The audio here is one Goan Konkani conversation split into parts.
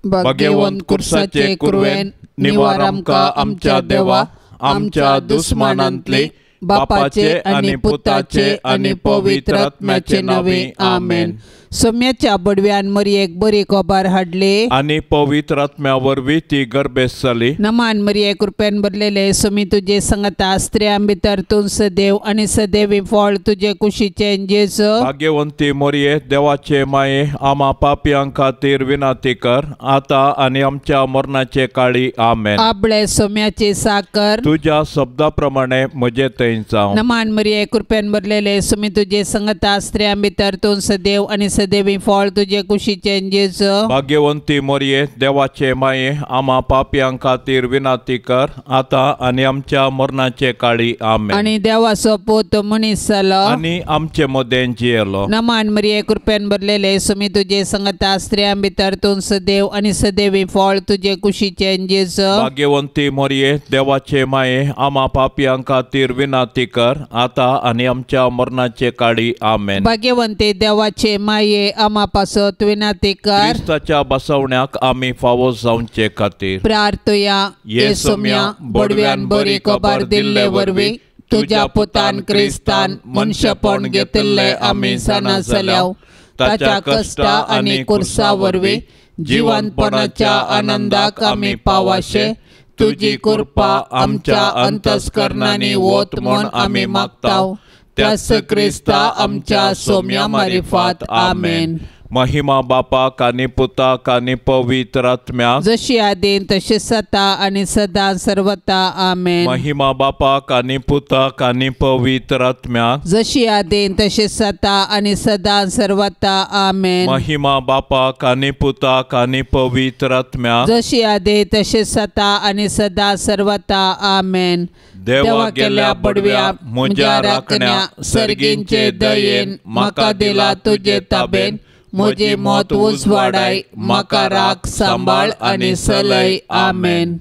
भाग्यवंत कुर्साचे कुरवेन निवार आमकां आमच्या देवा आमच्या दुस्मानांतली बापाचे आनी पुताचे आनी पवित्र आत्म्याचे नावे आमेन. सोम्याच्या बडव्यान मरियेक बरी खबर हाडली आनी पवित्र आत्म्या वरवीं ती गर्भेस्त जाली. नमान मरिये कृपेन भरलेले सोमी तुजे संगता स्त्रियां भितर तूं सदैव आनी सदैवी फळ तुजे कुशीचे जेजू. भाग्यवंती मरिये देवाचे माये आमा पापयां खातीर विनंती कर आता आनी आमच्या मरणाचे काळी आमेन. आपले सोम्याची साकर तुज्या शब्दा प्रमाणे म्हजे थंय जावं. नमान मरिये कृपेन भरलेले सोमी तुजे संगता स्त्रियां भितर तूं सदैव आनी सदैवी फळ तुजे कुशीचे जेजू. भाग्यवंती मरिये देवाचे माये आमा पापयां खातीर विनंती कर आता आनी आमच्या मरणाचे काळी आमेन. आनी देवाचो पूत मनीस जालो आनी आमचे मदें जियेलो. नमान मरिये कृपेन भरलेले सोमी तुजे संगता स्त्रियां भितर तूं सदैव आनी सदैवी फळ तुजे कुशीचे जेजू. भाग्यवंती मरिये देवाचे माये आमा पापयां खातीर विनंती कर आता आनी आमच्या मरणाचे काळी आमेन. भाग्यवंती देवाचे माये आमा पासत विनंती कर. क्रिस्ताच्या बसवण्याक आमी फावो जावचे खातीर प्रार्थया. ये सोम्या बडव्यान बरी खबर दिल्ले वरवीं तुज्या पुतान क्रिस्तान मनशेपण घेतिल्ले आमी जाणा जाल्याव ताच्या कश्टा आनी कुर्सा वरवीं जिवनपणाच्या आनंदाक आमी पावाशे तुजी कृपा आमच्या अंतस्करणांनी वत म्हूण आमी मागताव. त्यास क्रिस्ता आमच्या सोम्या मारिफात आमेन. महिमा बापाक आनी पुताक आनी पवित्र आत्म्याक जशी आदीन तशी सता आनी सदा सर्वता आमेन. महिमा बापाक आनी पुताक आनी पवित्र आत्म्याक जशी आदीन तशी सता आनी सदा सर्वता आमेन. महिमा बापाक आनी पुताक आनी पवित्र आत्म्याक जशी आदीन तशी सता आनी सदा सर्वता आमेन. देवा गेल्या बडव्या म्हज्या राखण्या सर्गींचे दयेन म्हाका दिला तुजे ताबेन म्हजी मौत उजवाडाय म्हाका राख सांबाळ आनी सलय आमेन.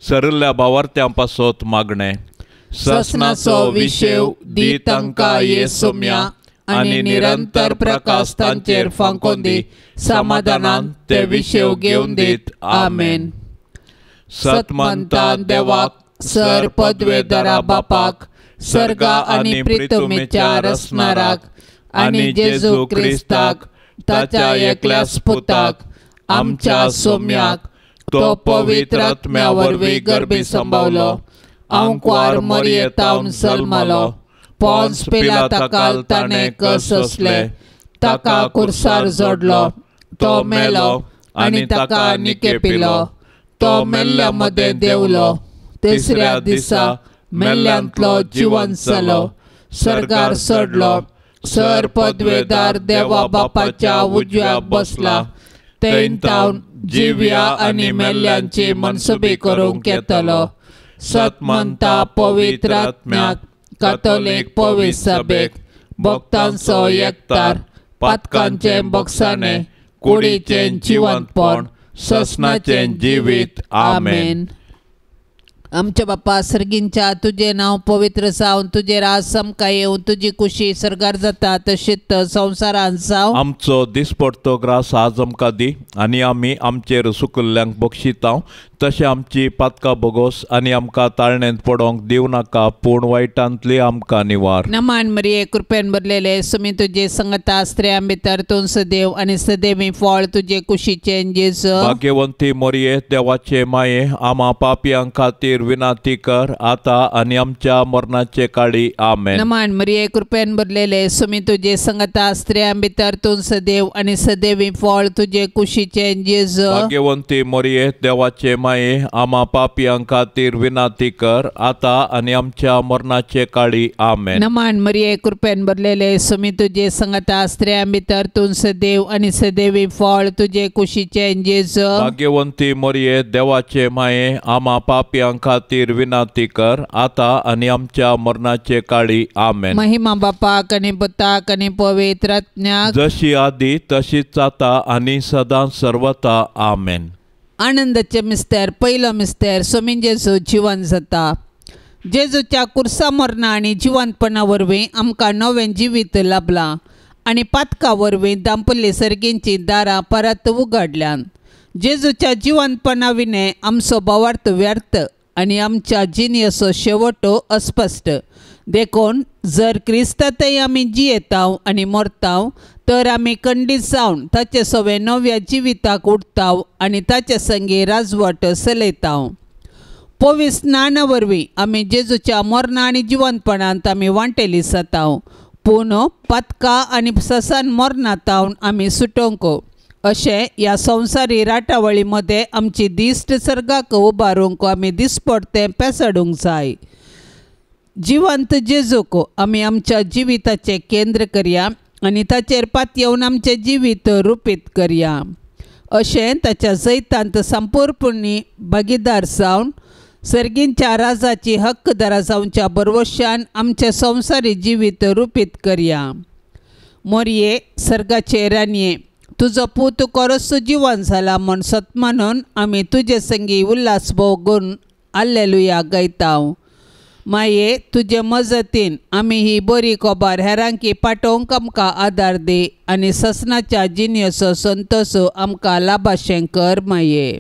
सरिल्ल्या भावार्थ्यां पासत मागणें. ससनाचो विशेव दी तांकां ये सोम्या आनी निरंतर प्रकाश तांचेर फांकोन दी समाधानान ते विशेव घेवन दीत आमेन. सतमंता देवाक सर पदवेदारा बापाक सर्गा आनी प्रितुमेच्या रसणाराक आनी जेजू क्रिस्ताक ताच्या एकल्याच पुताक आमच्या सोम्याक तो पवित्र आत्म्या वरवीं गर्भी संभावलो आंकवार मरियेतावन जल्मलो पोन्स पिलाताकाल ताणें कस सोंसले ताका कुर्सार जोडलो तो मेलो आनी ताका निकेपिलो तो मेल्ल्या मदें देंवलो तिसऱ्या दिसा मेल्ल्यांतलो जिवन जालो सर्गार चडलो सर पदवेदार देवा बापाच्या उजव्याक बसला थंय तावन जिव्या आनी मेल्ल्यांची मनसुबी करूंक येतलो. सतमंता पवित्र आत्म्याक कातोलीक पवित्र सभेक भक्तांचो एकतार पातकांचें बक्षाणें कुडीचें जिवंतपण ससनाचें जिवीत आमेन. आमच्या बापा सर्गींच्या तुजें नांव पवित्र जावन तुजें राज आमकां येवन तुजी कुशी सर्गार जाता तशीच संवसारांत जावं. आमचो दिसपडतो ग्रास आज आमकां दी आनी आमी आमचेर सुकिल्ल्यांक बक्षितांव तशें आमची पातकां भोगोस आनी आमकां ताळणेंत पडोंक दिवं नाका पूण वायटांतली आमकां निवार. नमान मरिये कृपेन भरलेले सुमी तुजे संगता स्त्रियां भितर तूं सदैव आनी सदैवी फळ तुजे कुशीचें जेजू. भाग्यवंती मरिये देवाचे माये आमा पापयां खातीर विनंती कर आता आनी आमच्या मरणाचे काळी आमेन. नमान मरिये कृपेन भरलेले सुमी तुजे संगता स्त्रियां भितर तूं सदैव आनी सदैवी फळ तुजे कुशीचें जेजू. भाग्यवंती मरिये देवाचे माये आमा पापयां खातीर विनंती कर आता आनी आमच्या मरणाचे काळी आमेन. नमान मरिये कृपेन भरलेले सुमी तुजे संगता स्त्रियां भितर तूं सदैव आनी सदैवी फळ तुजे कुशीचें जेजू. भाग्यवंती मरिये देवाचे माये आमा पापयां खातीर विनंती कर आता आनी आमच्या मरणाचे काळी आमेन. महिमा बापाक आनी पुताक आनी पवित्र आत्म्याक जशी आदी तशीच आता आनी सदां सर्वता आमेन. आनंदाचे मिस्तेर पयलो मिस्तेर सोमीन जेजू जिवन जाता. जेजूच्या कुर्सा मरणा आनी जिवंतपणा वरवीं आमकां नवें जिवीत लाभलां आनी पातका वरवीं दांपल्ली सर्गींचीं दारां परत उगडल्यान. जेजूच्या जिवंतपणा विणे आमचो भावार्थ व्यर्थ आनी आमच्या जिणेचो शेवटो अस्पश्ट. देखून जर क्रिस्तांतय आमी जियेताव आनी मरताव तर आमी खंडीत जावन ताचे सवे नव्या जिविताक उठताव आनी ताचे संगी राजवट चलयताव. पवित्र स्नाना वरवीं आमी जेजूच्या मरणा आनी जिवंतपणांत आमी वांटेली जाताव. पूण पातका आनी ससान मरणांत आमी सुटोवंक अशें ह्या संवसारी राटावळी मदें आमची दिश्ट सर्गाक उबारूंक आमी दिसपडतें पेसाडूंक जाय. जिवंत जेजूक आमी आमच्या जिविताचें केंद्र करया आनी ताचेर पातयेवन आमचें जिवीत रुपीत करया. अशें ताच्या जैतांत संपूर्णपणी भागीदार जावन सर्गींच्या राजाची हक्कदारा जावच्या बरवशान आमचें संवसारी जिवीत रुपीत करया. मोरये सर्गाचे राणये, तुजो पूत कोरस जिवन जाला म्हूण सतमानून आमी तुजे संगी उल्हास भोगून आल्लेलुया गायताव. माये तुजे मजतीन आमी ही बरी खबर हेरांकी पाठोवंक आमकां आदार दी आनी ससनाच्या जिणेचो संतोश आमकां लाभाशें कर. माये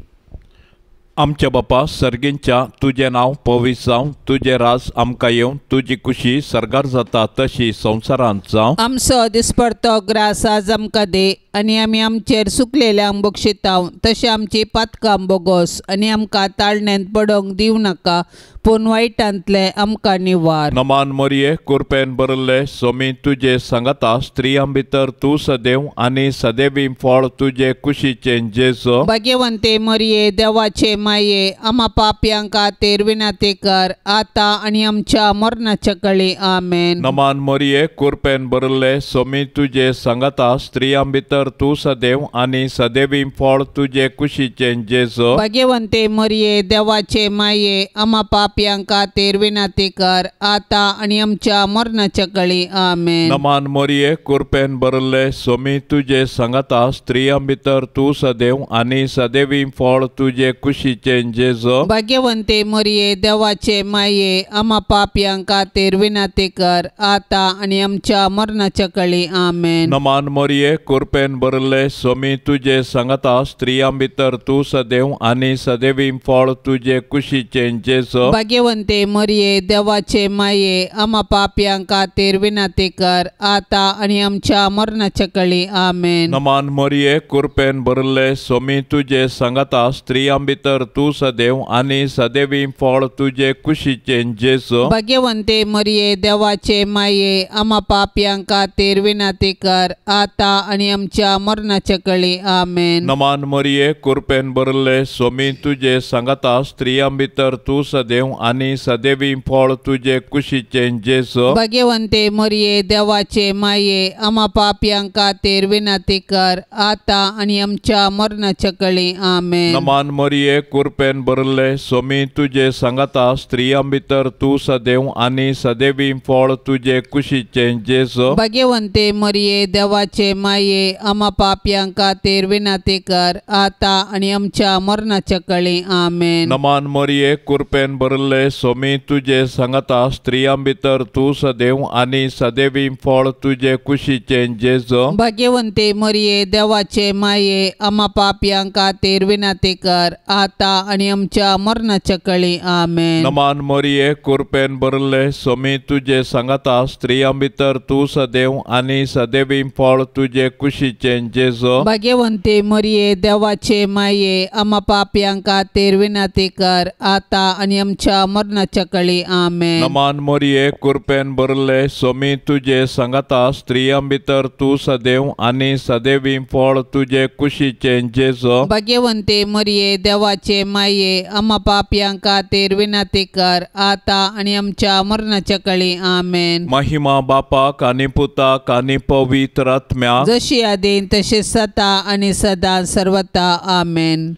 आमच्या बापा सर्गींच्या, तुजें नांव पवित्र जावं, तुजें राज आमकां येवं, तुजी कुशी सर्गार जाता तशी संवसारांत जावं. आमचो दिसपडतो ग्रास आज आमकां दी आनी आमी आमचेर सुकलेल्यांक बक्षिताव तशें आमची पातकां बोगोस आनी आमकां ताळण्यांत पडोवंक दिवं नाका पूण वायटांतलें आमकां निवार. नमान मोरये, कुरपेन भरिल्ले सोमी तुजे सांगाता, स्त्रियां भितर तूं सदैव आनी सदैवी फळ तुजे कुशीचें जेजू. भाग्यवंते मोरये, देवाचे माये, आमा पापयांक खातीर विनंती कर आतां आनी आमच्या मरणाच्या कळी. आमेन. नमान मोरये, कुरपेन भरिल्ले सोमी तुजे सांगाता, स्त्रियां भितर तूं सदैव आनी सदैवी फळ तुजे कुशीचें जेजू. भाग्यवंते मोरये, देवाचे माये, आमा पापयांक खातीर विनंती कर आतां आनी आमच्या मरणाच्या कळी. आमेन. नमान मोरये, कुरपेन भरिल्ले सोमी तुजे सांगाता, स्त्रियां भितर तूं सदैव आनी सदैवी फळ तुजे कुशीचें जेजू. भाग्यवंते मोरये, देवाचे माये, आमा पापयांक खातीर विनंती कर आतां आनी आमच्या मरणाच्या कळी. आमेन. नमान मोरये, कुरपेन भरिल्ले सोमी तुजे सांगाता, स्त्रियां भितर तूं सदैव आनी सदैवी फळ तुजे कुशीचें जेजू. भाग्यवंते मोरये, देवाचे माये, आमा पापयांक खातीर विनंती कर आतां आनी आमच्या मरणाच्या कळी. आमेन. नमान मोरये, कुरपेन भरिल्ले सोमी तुजे सांगाता, स्त्रियां भितर तूं सदैव आनी सदैवी फळ तुजे कुशीचें जेजू. भाग्यवंते मोरये, देवाचे माये, आमा पापयांक खातीर विनंती कर आतां आनी आमच्या मरणाच्या कळी. आमेन. नमान मोरये, कुरपेन भरिल्ले सोमी तुजे सांगाता, स्त्रियां भितर तूं सदैव आनी सदैवी फळ तुजे कुशीचें जेजू. भाग्यवंते मोरये, देवाचे माये, आमा पापयांक खातीर विनंती कर आतां आनी आमच्या मरणाच्या कळी. आमेन. नमान मोरये, कुरपेन भरिल्ले सोमी तुजे सांगाता, स्त्रियां भितर तूं सदैव आनी सदैवी फळ तुजे कुशीचें जेजू. भाग्यवंते मोरये, देवाचे माये, आमा पापयांक खातीर विनंती कर आतां आनी आमच्या मरणाच्या कळी. आमेन. नमान मोरये, कुरपेन भरिल्ले सोमी तुजे सांगाता, स्त्रियां भितर तूं सदैव आनी सदैवी फळ तुजे कुशीचें जेजू. भाग्यवंते मोरये, देवाचे माये, आमा पापयांक खातीर विनंती कर आतां आनी आमच्या मरणाच्या कळी. आमेन. नमान मोरये, कुरपेन भरिल्ले सोमी तुजे सांगाता, स्त्रियां भितर तूं सदैव आनी सदैवी फळ तुजे कुशीचें जेजू. भाग्यवंते मोरये, देवाचे माये, आमा पापयांक खातीर विनंती कर आतां आनी आमच्या मरणाच्या कळी. आमेन. नमान मोरये, कुरपेन भरिल्ले सोमी तुजे सांगाता, स्त्रियां भितर तूं सदैव आनी सदैवी फळ तुजे कुशीचें जेजू. भाग्यवंते मोरये, देवाचे माये, आमा पापयांक खातीर विनंती कर आतां आनी आमच्या मरणाच्या कळी. आमेन. महिमा बापाक आनी पुताक आनी पवित्र आत्म्याक, जशी आदीन तशी सदा आनी सदा सर्वता. आमेन.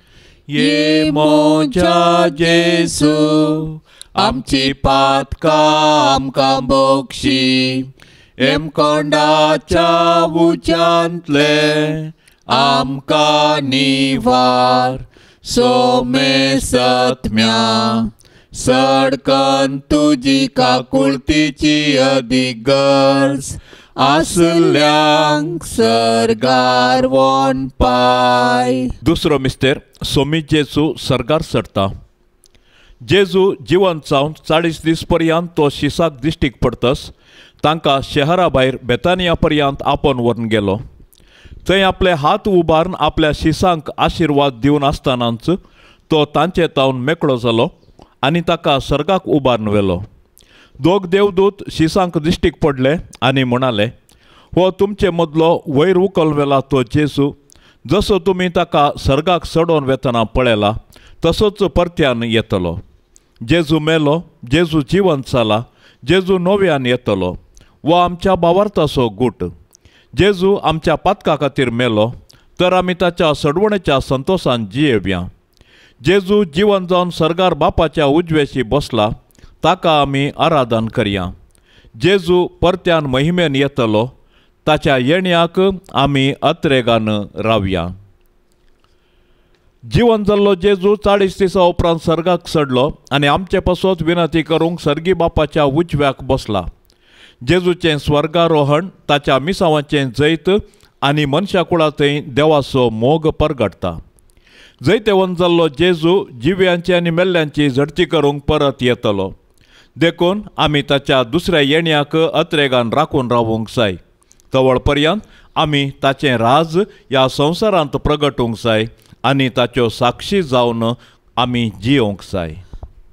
ये म्हज्या जेजू, आमची पातकां आमकां बक्षी, हेमकोंडाच्या उज्यांतले आमकां निवार, सोमे सत्म्या सडकन तुजी काकुळतीची अदीक गरज, आसल्यांक सर्गार वोन पाय. दुसरो मिस्तेर सोमी जेजू सर्गार चडटा. जेजू जिवंत जावन 40 दीस पर्यंत तो शिसाक दिश्टीक पडतस तांकां शहरा भायर बेतानिया पर्यंत आपोवन व्हरून गेलो. थंय आपले हात उबारून आपल्या शिसांक आशिर्वाद दिवन आसतनाच तो तांचे तावन मेकळो जालो आनी ताका सर्गाक उबारून व्हेलो. दोग देवदूत शिसांक दिश्टीक पडले आनी म्हणाले, हो तुमचे मदलो वयर उकल व्हेला तो जेजू, जसो तुमी ताका सर्गाक चडोवन वेतना पळयला तसोच परत्यान येतलो. जेजू मेलो, जेजू जिवंत जाला, जेजू नव्यान येतलो. वो आमच्या भावार्थाचो गूट. जेजू आमच्या पातका खातीर मेलो तर आमी ताच्या सडवणेच्या संतोशान जियेवया. जेजू जिवन जावन सर्गार बापाच्या उजवेशी बसला, ताका आमी आराधन करया. जेजू परत्यान महिमेन येतलो, ताच्या येण्याक आमी अत्रेगान रावया. जिवन जाल्लो जेजू 40 दिसां उपरांत सर्गाक चडलो आनी आमचे पासत विनंती करूंक सर्गी बापाच्या उजव्याक बसला. जेजूचें स्वर्गारोहण ताच्या मिसांवाचें जैत आनी मनशा कुळांतय देवाचो मोग परगटता. जैतेवंत जाल्लो जेजू जिव्यांची आनी मेल्ल्यांची झडती करूंक परत येतलो. देखून आमी ताच्या दुसऱ्या येण्याक अत्रेगान राखून रावूंक जाय. तवळ पर्यंत आमी ताचें राज ह्या संवसारांत प्रगटूंक जाय आनी ताच्यो साक्षी जावन आमी जियोंक जाय.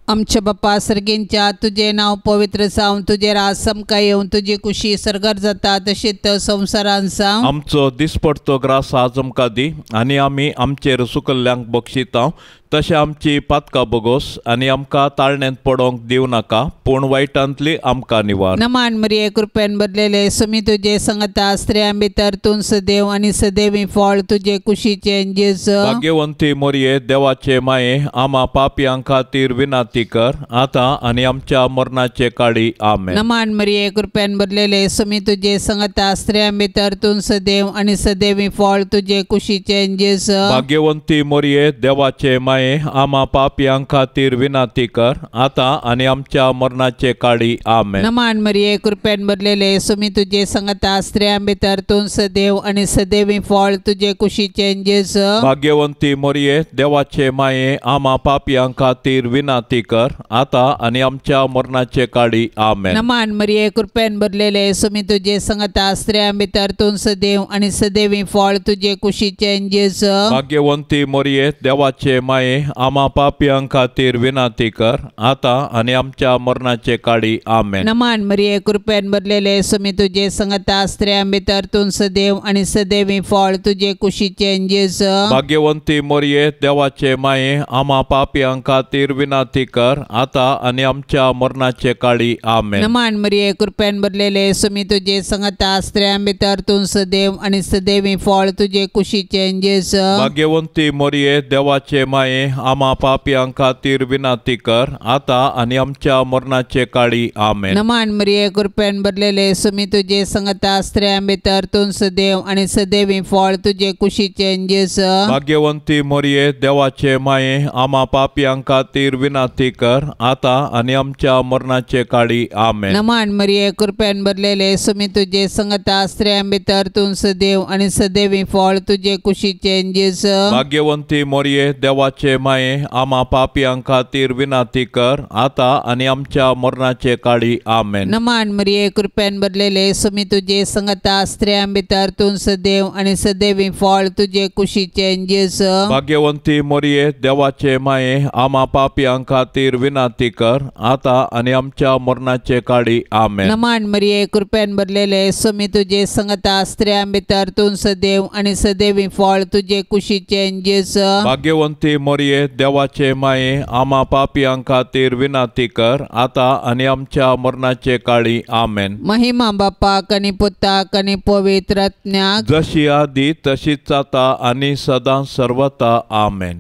आमच्या बापा सर्गींच्या, तुजें नांव पवित्र जावं, तुजें राज समकां येवं, तुजी कुशी सर्गार जाता तशीच संवसारान जावं. आमचो दिसपडतो ग्रास आज आमकां दी आनी आमी आमचेर सुकल्ल्यांक बक्षिता तशें आमची पातकां बोगोस आनी आमकां ताळण्यांत पडोवंक दिवं नाका, पूण वायटांतली आमकां निवार. नमान मरिये, कृपेन भरलेले, सुमी तुजे संगता, स्त्रियां भितर तूं सदैव आनी सदैवी फळ तुजे कुशीचें जेजू. भाग्यवंती मोरये, देवाचे माये, आमा पापयां खातीर विनंती कर आतां आनी आमच्या मरणाचे काळी. आमेन. नमान मरिये, कृपेन भरलेले, सुमी तुजे संगता, स्त्रियां भितर तूं सदैव आनी सदैवी फळ तुजे कुशीचें जेजू. भाग्यवंती मोरये, देवाचे माये, आमा पापयां खातीर विनंती कर आतां आनी आमच्या मरणाचे काळी. आमेन. नमान मरिये, कृपेन भरलेले, सुमी तुजे संगता, स्त्रियां भितर तूं सदैव आनी सदैवी फळ तुजे कुशीचें जेजू. भाग्यवंती मोरये, देवाचे माये, आमा पापयां खातीर विनंती कर आतां आनी आमच्या मरणाचे काळी. आमेन. नमान मरिये, कृपेन भरलेले, सुमी तुजे संगता, स्त्रियां भितर तूं सदैव आनी सदैवी फळ तुजे कुशीचें जेजू. भाग्यवंती मोरये, देवाचे माये, आमा पापयां खातीर विनंती कर आतां आनी आमच्या मरणाचे काळी. आमेन. नमान मरिये, कृपेन भरलेले, सुमी तुजे संगता, स्त्रियां भितर तूं सदैव आनी सदैवी फळ तुजे कुशीचें जेजू. भाग्यवंती मोरये, देवाचे माये, आमा पापयां खातीर विनंती कर आतां आनी आमच्या मरणाचे काळी. आमेन. नमान मरिये, कृपेन भरलेले, सुमी तुजे संगता, स्त्रियां भितर तूं सदैव आनी सदैवी फळ तुजे कुशीचें जेजू. भाग्यवंती मोरये, देवाचे माये, आमा पापयां खातीर विनंती कर आतां आनी आमच्या मरणाचे काळी. आमेन. नमान मरिये, कृपेन भरलेले, सुमी तुजे संगता, स्त्रियां भितर तूं सदैव आनी सदैवी फळ तुजे कुशीचें जेजू. भाग्यवंती मोरये, देवाचे माये, आमा पापयां खातीर विनंती कर आतां आनी आमच्या मरणाचे काळी. आमेन. नमान मरिये, कृपेन भरलेले, सुमी तुजे संगता, स्त्रियां भितर तूं सदैव आनी सदैवी फळ तुजे कुशीचें जेजू. भाग्यवंती मोरये, देवाचे माये, आमा पापयां खातीर विनंती कर आतां आनी आमच्या मरणाचे काळी. आमेन. नमान मरिये, कृपेन भरलेले, सुमी तुजे संगता, स्त्रियां भितर तूं सदैव आनी सदैवी फळ तुजे कुशीचें जेजू. भाग्यवंती मोरये, देवाचे माये, आमा पापयां खातीर विनंती कर आतां आनी आमच्या मरणाचे काळी. आमेन. नमान मरिये, कृपेन भरलेले, सुमी तुजे संगता, स्त्रियां भितर तूं सदैव आनी सदैवी फळ तुजे कुशीचें जेजू. भाग्यवंती मोरये, देवाचे माये, आमा पापयां खातीर विनंती कर आतां आनी आमच्या मरणाचे काळी. आमेन. महिमा बापाक आनी पुताक आनी पवित्र आत्म्याक, जशी आदी तशीच आतां आनी सदां सर्वता. आमेन.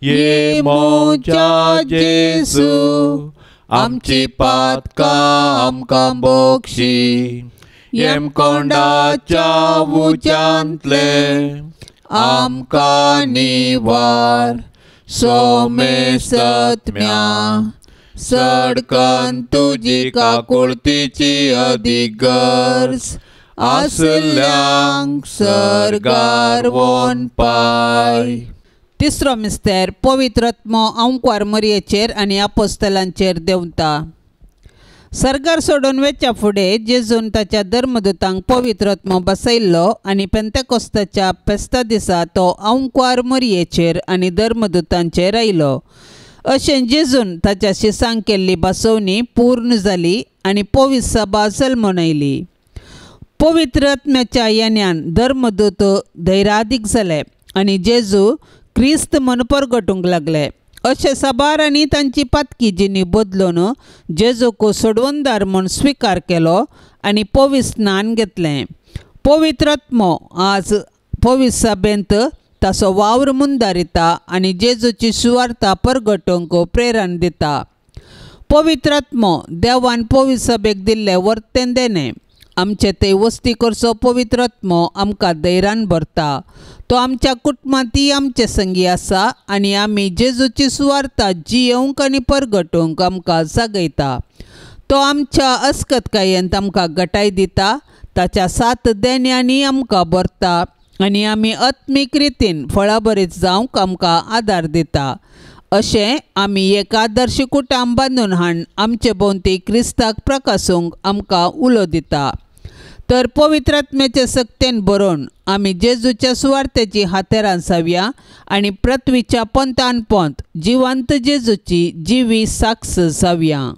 ये म्हज्या जेजू, आमची पातकां आमकां बोगशी, येमकोंडाच्या उज्यांतले आमकां निवार, सोमेसत्म्या सडकन तुजी काकुळतीची अदीक गरज, आसल्यांक सर्गार वोन पाय. तिसरो मिस्तेर पवित्र आत्मो आंकवार मरयेचेर आनी आपोस्तलांचेर देंवता. सर्गार सोडून वेच्या फुडें जेजून ताच्या धर्मदूतांक पवित्र आत्मो बसयल्लो आनी पेंतेकोस्ताच्या फेस्ता दिसा तो आंकवार मरयेचेर आनी धर्मदूतांचेर आयलो. अशें जेजून ताच्या शिसांक केल्ली बसवणी पूर्ण जाली आनी पवित्र सभा जल्मून आयली. पवित्र आत्म्याच्या येण्यान धर्मदूत धैरादीक जाले आनी जेजू क्रिस्त म्हूण परगटूंक लागले. अशें साबार आनी तांची पातकी जिणी बदलून जेजूक सोडवणदार म्हूण स्विकार केलो आनी पवित्र स्नान घेतलें. पवित्र आत्मो आज पवित्र सभेंत ताचो वावर मुंदारिता आनी जेजूची सुवार्ता परगटूंक प्रेरण दिता. पवित्र आत्मो देवान पवित्र सभेक दिल्लें वर्तें देणें. आमचे ते वस्ती करचो पवित्र आत्मो आमकां धैर्यान भरता. तो आमच्या कुटुंबांतय आमचे संगी आसा आनी आमी जेजूची सुवार्ता जियेवंक आनी परगटूंक आमकां जागयता. तो आमच्या अस्कतकायेंत आमकां गटाय दिता. ताच्या सात देण्यांनी आमकां भरता आनी आमी आत्मीक रितीन फळाभरीत जावंक आमकां आदार दिता. अशें आमी एक आदर्श कुटुंब बांदून हाडून आमचे भोंवती क्रिस्ताक प्रकासूंक आमकां उलो दिता. तर पवित्र आत्म्याचे सक्तेन बरोवन आमी जेजूच्या सुवार्तेची हातेरां जावया आनी पृथ्वीच्या पंथान पंथ जिवंत जेजूची जिवी साक्ष जावया.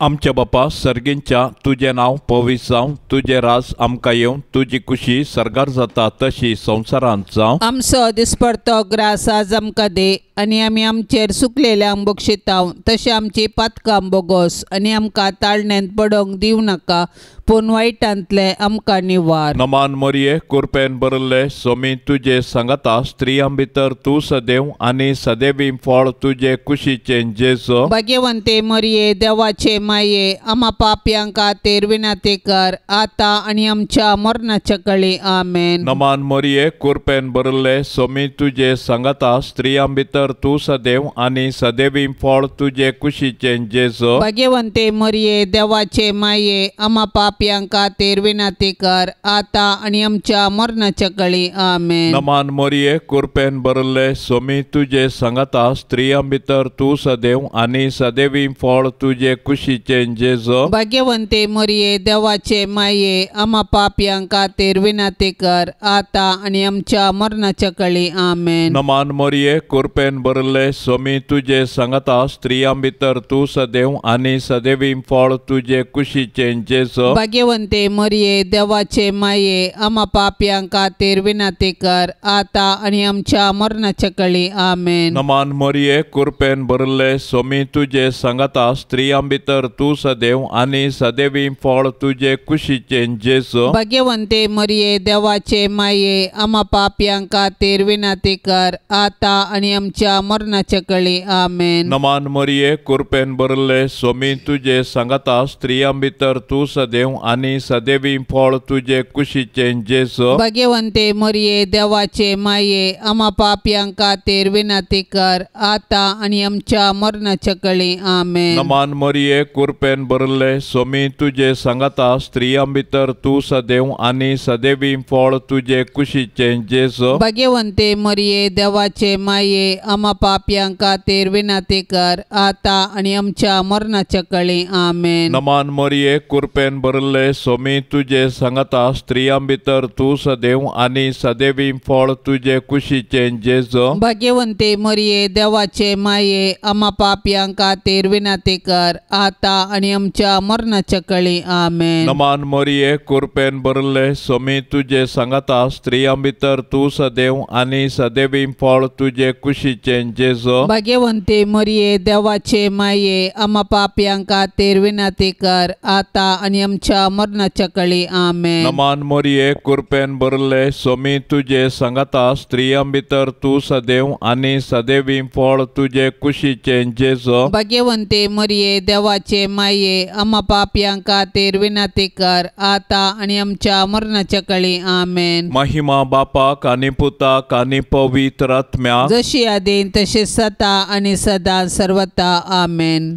आमच्या बापा सर्गींच्या तुजें नांव पवित्र जावं, तुजें राज आमकां येवं, तुजी कुशी सर्गार जाता तशी संवसारांत जावं. आमचो दिसपडतो ग्रास आज आमकां दी आनी आमी आमचेर सुकलेल्यांक बक्षिताव तशें आमची पातकां बोगोस आनी आमकां ताळण्यांत पडोवंक दिवं नाका पूण वायटांतलें आमकां निवार. नमान मरये कुरपेन भरिल्ले सोमी तुजे सांगाता, स्त्रियां भितर तूं सदैव आनी सदैवी फळ तुजे कुशीचें जेजू. भाग्यवंते मरये देवाचे माये आमा पापयांक खातीर विनंती कर आतां आनी आमच्या मरणाच्या कळी. आमेन. नमान मरये कुरपेन भरिल्ले सोमी तुजे सांगाता, स्त्रियां भितर तूं सदैव आनी सदैवी फळ तुजे कुशीचें जेजू. भाग्यवंते मरये देवाचे माये आमा पापयांक खातीर विनंती कर आतां आनी आमच्या मरणाच्या कळी. आमेन. नमान मरये कुरपेन भरिल्ले सोमी तुजे सांगाता, स्त्रियां भितर तूं सदैव आनी सदैवी फळ तुजे कुशीचें जेजू. भाग्यवंते मरये देवाचे माये आमा पापयांक खातीर विनंती कर आतां आनी आमच्या मरणाच्या कळी. आमेन. नमान मरये कुरपेन भरिल्ले सोमी तुजे सांगाता, स्त्रियां भितर तूं सदैव आनी सदैवी फळ तुजे कुशीचें जेजू. भाग्यवंते मरये देवाचे माये आमा पापयांक खातीर विनंती कर आतां आनी आमच्या मरणाच्या कळी. आमेन. नमान मरये कुरपेन भरिल्ले सोमी तुजे सांगाता, स्त्रियां भितर तूं सदैव आनी सदैवी फळ तुजे कुशीचें जेजू. भाग्यवंते मरये देवाचे माये आमा पापयांक खातीर विनंती कर आतां आनी आमच्या मरणाच्या कळी. आमेन. नमान मरये कुरपेन भरिल्ले सोमी तुजे सांगाता, स्त्रियां भितर तूं सदैव आनी सदैवी फळ तुजे कुशीचें जेजू. भाग्यवंते मरये देवाचे माये आमा पापयांक खातीर विनंती कर आतां आनी आमच्या मरणाच्या कळी. आमेन. नमान मरये कुरपेन भरिल्ले सोमी तुजे सांगाता, स्त्रियां भितर तूं सदैव आनी सदैवी फळ तुजे कुशीचें जेजू. भाग्यवंते मरये देवाचे माये आमा पापयांक खातीर विनंती कर आतां आनी आमच्या मरणाच्या कळी. आमेन. नमान मरये कुरपेन भरिल्ले सोमी तुजे सांगाता, स्त्रियां भितर तूं सदैव आनी सदैवी फळ तुजे कुशीचें जेजू. भाग्यवंते मरये देवाचे माये आमा पापयांक खातीर विनंती कर आतां आनी आमच्या मरणाच्या कळी. आमेन. नमान मरये कुरपेन भरिल्ले सोमी तुजे सांगाता, स्त्रियां भितर तूं सदैव आनी सदैवी फळ तुजे कुशीचें जेजू. भाग्यवंते मरये देवाचे माये आमा पापयांक खातीर विनंती कर आतां आनी आमच्या मरणाच्या कळी. आमेन. नमान मरये कुरपेन भरिल्ले सोमी तुजे सांगाता, स्त्रियां भितर तूं सदैव आनी सदैवी फळ तुजे कुशीचें जेजू. भाग्यवंते मरये देवाचे माये आमा पापयांक खातीर विनंती कर आतां आनी आमच्या मरणाच्या कळी. आमेन. महिमा बापाक आनी पुताक आनी पवित्र आत्म्याक, जशी आदीन तशी सदा आनी सदा सर्वता. आमेन.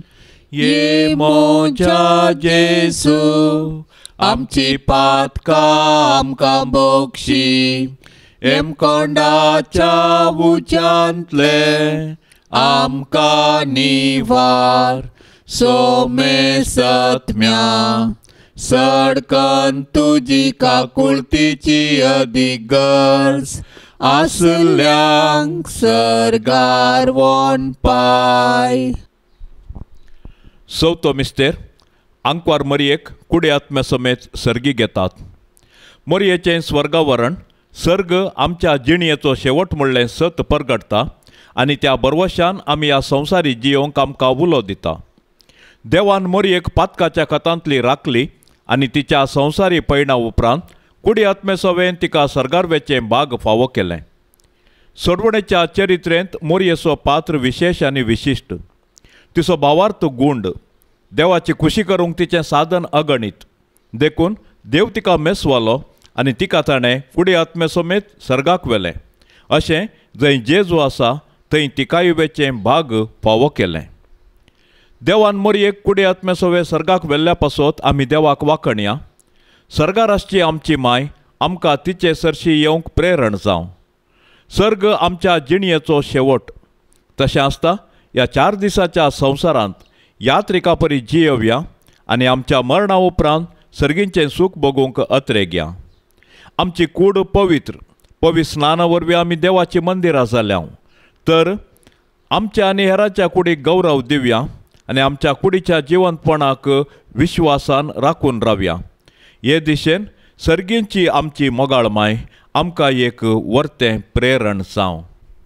ये मोजा जेसू आमची पातकां आमकां बक्षी हेमकोंडाच्या उच्यांतले आमकां निवार सोमेसत्म्या सडकन तुजी काकुळतीची अदीक गरज आसल्यांक सर्गार वोन पाय. चवथो मिस्तेर आंकवार मरयेक कुडे आत्म्या समेत सर्गी घेतात. मरयेचें स्वर्गावरण सर्ग आमच्या जिणयेचो शेवट म्हणलें सत परगटता आनी त्या बरवशान आमी ह्या संवसारी जियोंक आमकां उलो दिता. देवान मरयेक पातकाच्या खतांतली राखली आनी तिच्या संवसारी पयणा उपरांत कुडी आत्मे सवेन तिका सर्गार वेचें बाग फावो केलें. सोडवणेच्या चरित्रेंत मोरयेचो पात्र विशेश आनी विशिश्ट. तिचो भावार्थ गुंड, देवाची खुशी करूंक तिचें साधन अगणीत. देखून देव तिका मेसवालो आनी तिका ताणें कुडी आत्मे समेत सर्गाक व्हेलें. अशें जंय जेजू आसा थंय तिकाय वेचें भाग फावो केलें. देवान मोरयेक कुडी आत्मे सवे सर्गाक व्हेल्ल्या पासत आमी देवाक वाखणया. सर्गार आसची आमची माय आमकां तिचे सरशी येवंक प्रेरण जावं. सर्ग आमच्या जिणयेचो शेवट. तशें आसता ह्या 4 दिसाच्या संवसारांत यात्रिका परी जियोवया आनी आमच्या मरणा उपरांत सर्गींचें सूख भोगूंक अत्रेगया. आमची कूड पवित्र पवित्र स्नाना वरवीं आमी देवाची मंदिरां जाल्या तर आमच्या आनी हेराच्या कुडीक गौरव दिवया आनी आमच्या कुडीच्या जिवंतपणाक विश्वासान राखून रावया. हे दिशेन सर्गींची आमची मोगाळ माय आमकां एक वर्तें प्रेरण जावं.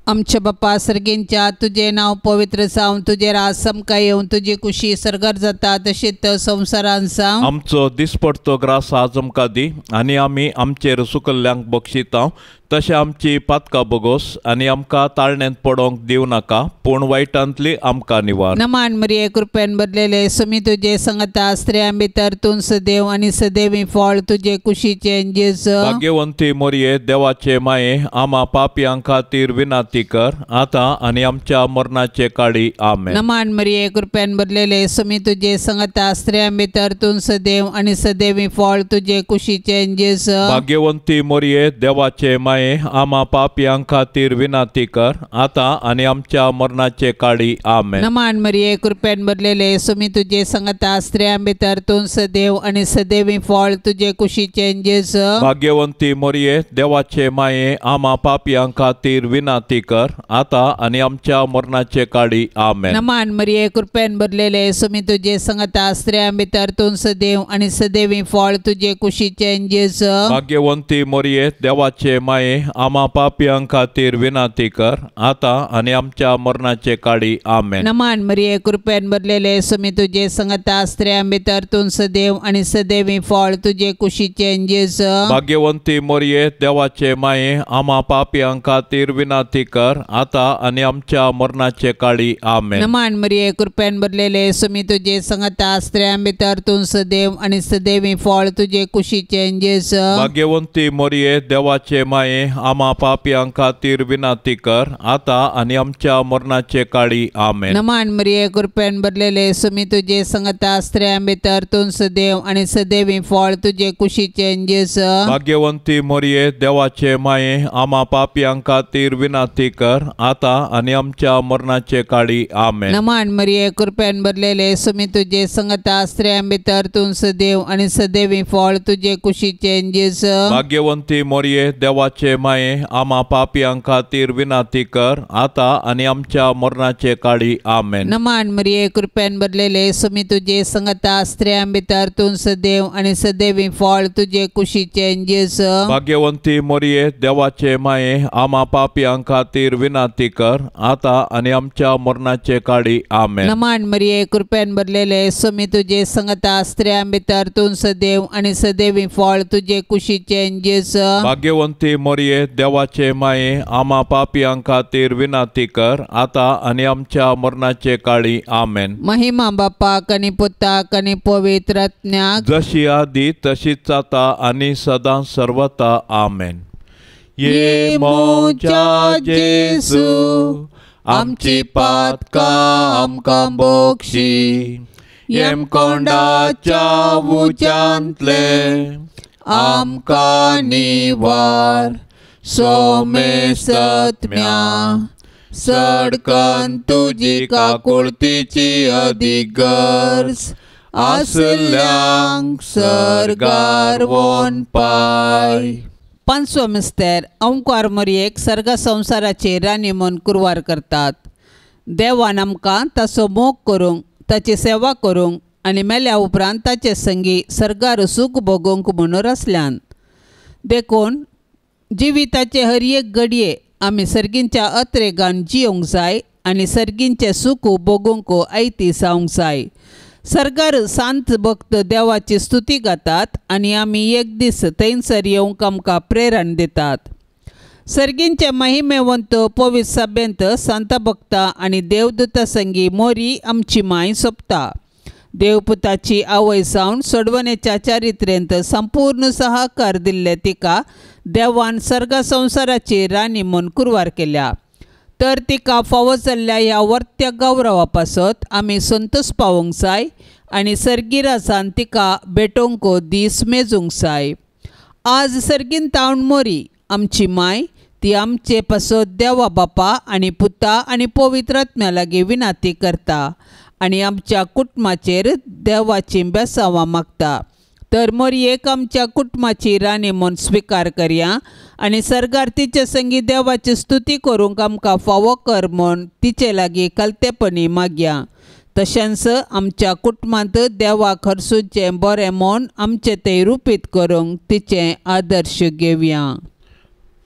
आमच्या बापा सर्गींच्या तुजें नांव पवित्र जावं, तुजें राज समकां येवं, तुजी कुशी सर्गार जाता तशीच संवसारान जावं. आमचो दिसपडतो ग्रास आज आमकां दी आनी आमी आमचेर सुकल्ल्यांक बक्षिता तशें आमची पातकां बोगोस आनी आमकां ताळण्यांत पडोंक दिवं नाका पूण वायटांतली आमकां निवार. नमान मरिये कृपेन भरलेले सुमी तुजे संगता स्त्रियां भितर तूं सदैव आनी सदैवी फळ तुजे कुशीचें जेजू. भाग्यवंती मोरये देवाचे माये आमा पापयां खातीर विनाती कर आतां आनी आमच्या मरणाचे काळी. आमेन. नमान मरिये कृपेन भरलेले सुमी तुजे संगता स्त्रियां भितर तूं सदैव आनी सदैवी फळ तुजे कुशीचें जेजू. भाग्यवंती मोरये देवाचे माये आमा पापयां खातीर विनाती कर आतां आनी आमच्या मरणाचे काळी. आमेन. नमान मरिये कृपेन भरलेले सुमी तुजे संगता स्त्रियां भितर तूं सदैव आनी सदैवी फळ तुजे कुशीचें जेजू. भाग्यवंती मोरये देवाचे माये आमा पापयां खातीर विनाती कर आतां आनी आमच्या मरणाचे काळी. आमेन. नमान मरिये कृपेन भरलेले सुमी तुजे संगता स्त्रियां भितर तूं सदैव आनी सदैवी फळ तुजे कुशीचें जेजू. भाग्यवंती मोरये देवाचे माये आमा पापयां खातीर विनाती कर आतां आनी आमच्या मरणाचे काळी. आमेन. नमान मरिये कृपेन भरलेले सुमी तुजे संगता स्त्रियां भितर तूं सदैव आनी सदैवी फळ तुजे कुशीचें जेजू. भाग्यवंती मोरये देवाचे माये आमा पापयां खातीर विनाती कर आतां आनी आमच्या मरणाचे काळी. आमेन. नमान मरिये कृपेन भरलेले सुमी तुजे संगता स्त्रियां भितर तूं सदैव आनी सदैवी फळ तुजे कुशीचें जेजू. भाग्यवंती मोरये देवाचे माये आमा पापयां खातीर विनाती कर आतां आनी आमच्या मरणाचे काळी. आमेन. नमान मरिये कृपेन भरलेले सुमी तुजे संगता स्त्रियां भितर तूं सदैव आनी सदैवी फळ तुजे कुशीचें जेजू. भाग्यवंती मोरये देवाचे माये आमा पापयां खातीर विनाती कर आतां आनी आमच्या मरणाचे काळी. आमेन. नमान मरिये कृपेन भरलेले सुमी तुजे संगता स्त्रियां भितर तूं सदैव आनी सदैवी फळ तुजे कुशीचें जेजू. भाग्यवंती मोरये देवाचे माये आमा पापयां खातीर विनाती कर आतां आनी आमच्या मरणाचे काळी. आमेन. नमान मरिये कृपेन भरलेले सुमी तुजे संगता स्त्रियां भितर तूं सदैव आनी सदैवी फळ तुजे कुशीचें जेजू. भाग्यवंती मोरये देवाचे माये आमा पापयां खातीर विनाती कर आतां आनी आमच्या मरणाचे काळी. आमेन. नमान मरिये कृपेन भरलेले सुमी तुजे संगता स्त्रियां भितर तूं सदैव आनी सदैवी फळ तुजे कुशीचें जेजू. भाग्यवंती मोरये देवाचे माये आमा पापयां खातीर विनाती कर आतां आनी आमच्या मरणाचे काळी. आमेन. महिमा बापाक आनी पुताक आनी पवित्र आत्म्याक, जशी आदी तशीच आतां आनी सदां सर्वता. आमेन. ये म्हज्या जेजू आमची पातकां आमकां बक्षी, येमकोंडाच्या उज्यांतले आमकां निवार सोमेसत्म्या सडकन तुजी काकुळतीची अदीक गरज आसल्यांक सर्गार वोन पाय. पांचवो मिस्तेर अंकार मोरयेक सर्ग संवसाराची राणी म्हूण कुरवार करतात. देवान आमकां ताचो मोग करूंक, ताची सेवा करूंक आनी मेल्या उपरांत ताचे संगी सर्गार सूख भोगूंक म्हूण रचल्यान. देखून जिविताचे हर एक घडये आमी सर्गींच्या अत्रेगान जियोंक जाय आनी सर्गींचें सूख भोगूंक आयती जावंक जाय. सर्गार सांत भक्त देवाची स्तुती गातात आनी आमी एक दीस थंयसर येवंक आमकां प्रेरण दितात. सर्गींचे महिमेवंत पवित्र सभेंत सांत भक्ता आनी देवदूता संगी मोरी आमची माय सोंपता. देवपुताची आवय जावन सोडवणेच्या चारित्र्यंत संपूर्ण सहकार दिल्ले तिका देवान सर्ग संवसाराची राणी म्हूण कुरवार केल्या. तर तिका फावो जाल्ल्या ह्या वर्त्या गौरवा पासत आमी संतोष पावोवंक जाय आनी सर्गी राजान तिका भेटोवंक दीस मेजूंक जाय. आज सर्गीन तावन मोरी आमची माय ती आमचे पासत देवा बापा आनी पुता आनी पवित्र आत्म्या लागीं विनंती करता आनी आमच्या कुटुंबाचेर देवाची बेसांवां मागता. तर मोरयेक आमच्या कुटुंबाची राणी म्हूण स्विकार करया आनी सर्गार तिचे संगी देवाची स्तुती करूंक आमकां फावो कर म्हूण तिचे लागीं कलतेपणी मागया. तशेंच आमच्या कुटुंबांत देवाक हरसूचें बरें म्हूण आमचें तें रुपीत करूंक तिचें आदर्श घेवया.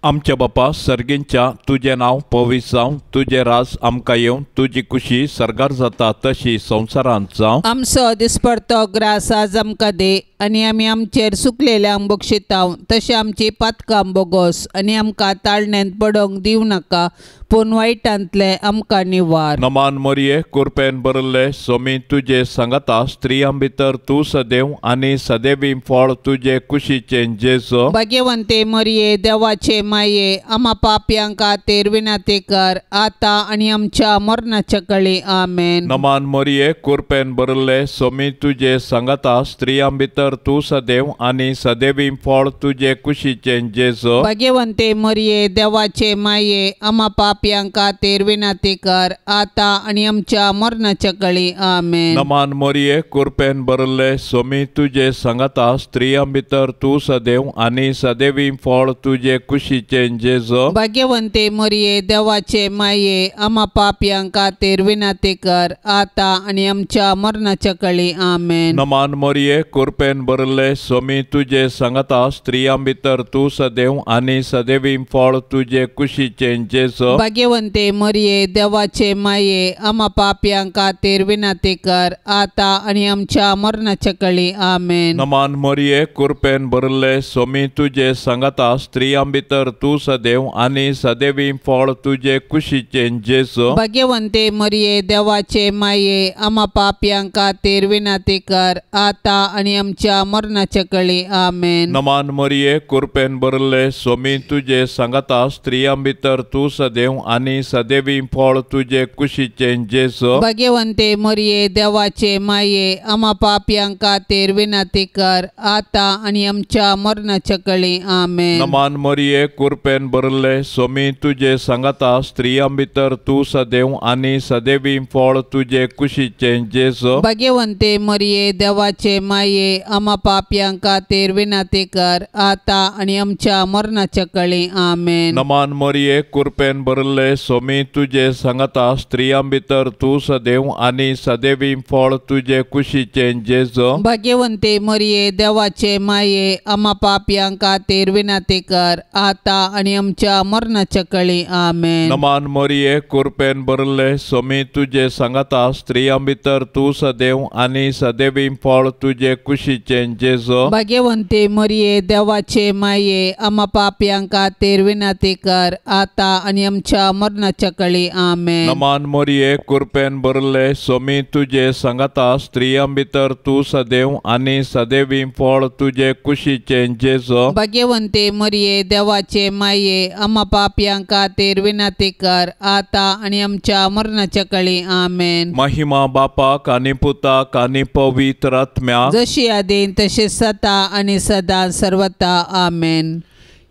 आमच्या बापा सर्गींच्या तुजें नांव पवित्र जावं, तुजें राज आमकां येवं, तुजी कुशी सर्गार जाता तशी संवसारांत जावं. आमचो दिसपडतो ग्रास आज आमकां दी आनी आमी आमचेर सुकलेल्यांक बक्षिताव तशें आमची पातकां बोगोस आनी आमकां ताळण्यांत पडोवंक दिवं नाका पूण वायटांतलें आमकां निवार. नमान मोरये कुरपेन भरिल्ले सोमी तुजे सांगाता, स्त्रियां भितर तूं सदैव आनी सदैवी फळ तुजे कुशीचें जेजू. भाग्यवंते मोरये देवाचे माये आमा पापयांक खातीर विनंती कर आतां आनी आमच्या मरणाच्या कळी. आमेन. नमान मोरये कुरपेन भरिल्ले सोमी तुजे सांगाता, स्त्रियां भितर तूं सदैव आनी सदैवी फळ तुजे कुशीचें जेजू. भाग्यवंते मोरये देवाचे माये आमा पापयांक खातीर विनंती कर आतां आनी आमच्या मरणाच्या कळी. आमेन. नमान मोरये कुरपेन भरिल्ले सोमी तुजे सांगाता, स्त्रियां भितर तूं सदैव आनी सदैवी फळ तुजे कुशीचें जेजू. भाग्यवंते मोरये देवाचे माये आमा पापयांक खातीर विनंती कर आतां आनी आमच्या मरणाच्या कळी. आमेन. नमान मोरये कुरपेन भरिल्ले सोमी तुजे सांगाता, स्त्रियां भितर तूं सदैव आनी सदैवी फळ तुजे कुशीचें जेजू. भाग्यवंते मोरये देवाचे माये आमा पापयांक खातीर विनंती कर आतां आनी आमच्या मरणाच्या कळी. आमेन. नमान मोरये कुरपेन भरिल्ले सोमी तुजे सांगाता, स्त्रियां भितर तूं सदैव आनी सदैवी फळ तुजे कुशीचें जेजू. भाग्यवंते मोरये देवाचे माये आमा पापयांक खातीर विनंती कर आतां आनी आमच्या मरणाच्या कळी. आमेन. नमान मोरये कुरपेन भरिल्ले सोमी तुजे सांगाता, स्त्रियां भितर तूं सदैव आनी सदैवी फळ तुजे कुशीचें जेजू. भाग्यवंते मोरये देवाचे माये आमा पापयांक खातीर विनंती कर आतां आनी आमच्या मरणाच्या कळी. आमेन. नमान मोरये कुरपेन भरिल्ले सोमी तुजे सांगाता, स्त्रियां भितर तूं सदैव आनी सदैवी फळ तुजे कुशीचें जेजू. भाग्यवंते मोरये देवाचे माये आमा पापयांक खातीर विनंती कर आतां आनी आमच्या मरणाच्या कळी. आमेन. नमान मोरये कुरपेन भरिल्ले सोमी तुजे सांगाता, स्त्रियां भितर तूं सदैव आनी सदैवी फळ तुजे कुशीचें जेजू. भाग्यवंते मोरये देवाचे माये आमा पापयांक खातीर विनंती कर आतां आनी आमच्या मरणाच्या कळी. आमेन. नमान मोरये कुरपेन भरिल्ले सोमी तुजे सांगाता, स्त्रियां भितर तूं सदैव आनी सदैवी फळ तुजे कुशीचें जेजू. भाग्यवंते मोरये देवाचे माये आमा पापयांक खातीर विनंती कर आतां आनी आमच्या आमच्या मरणाच्या कळी आमेन। नमान मोरये कुरपेन भरले सोमी तुजे सांगाता स्त्रियां भितर तूं सदैव आनी सदैवी फळ तुजे कुशीचें जेजू। भाग्यवंते मोरये देवाचे माये आमा पापयां खातीर विनंती कर आता आनी आमच्या मरणाच्या कळी आमेन। महिमा बापाक आनी पुताक आनी पवित्र आत्म्याक जशी आदीन तशी सता आनी सदा सर्वता आमेन।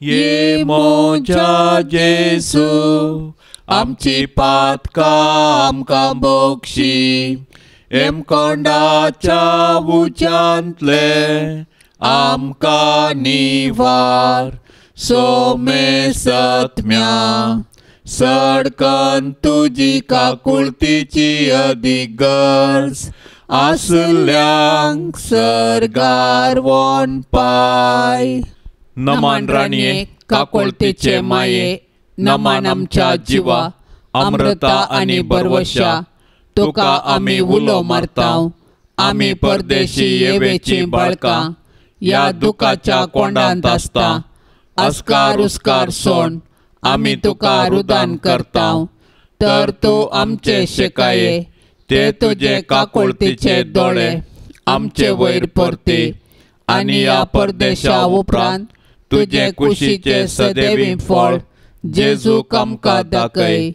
ये मोजा जेसू आमची पातकां आमकां बोक्षी हेमकोंडाच्या उज्यांतले आमकां निवार सोमे सत्म्या सडकन तुजी काकुळतीची अदीक गरज आसल्यांक सर्गार वोन पाय। नमान राणये काकुळतीचे माये नमान आमच्या जिवा अमृता आनी बरवशा तुका आमी उलो मारता आमी परदेशी येवेची बाळकां ह्या दुखाच्या कोंडांत आसता अस्कार उस्कार सोण आमी तुका रुदान करता तर तूं आमचे शिकाये ते तुजे काकुळतीचे दोळे आमचे वयर परती आनी ह्या परदेशा उपरांत तुजे कुशीचे सदैवी फळ जेजूक आमकां दाखय।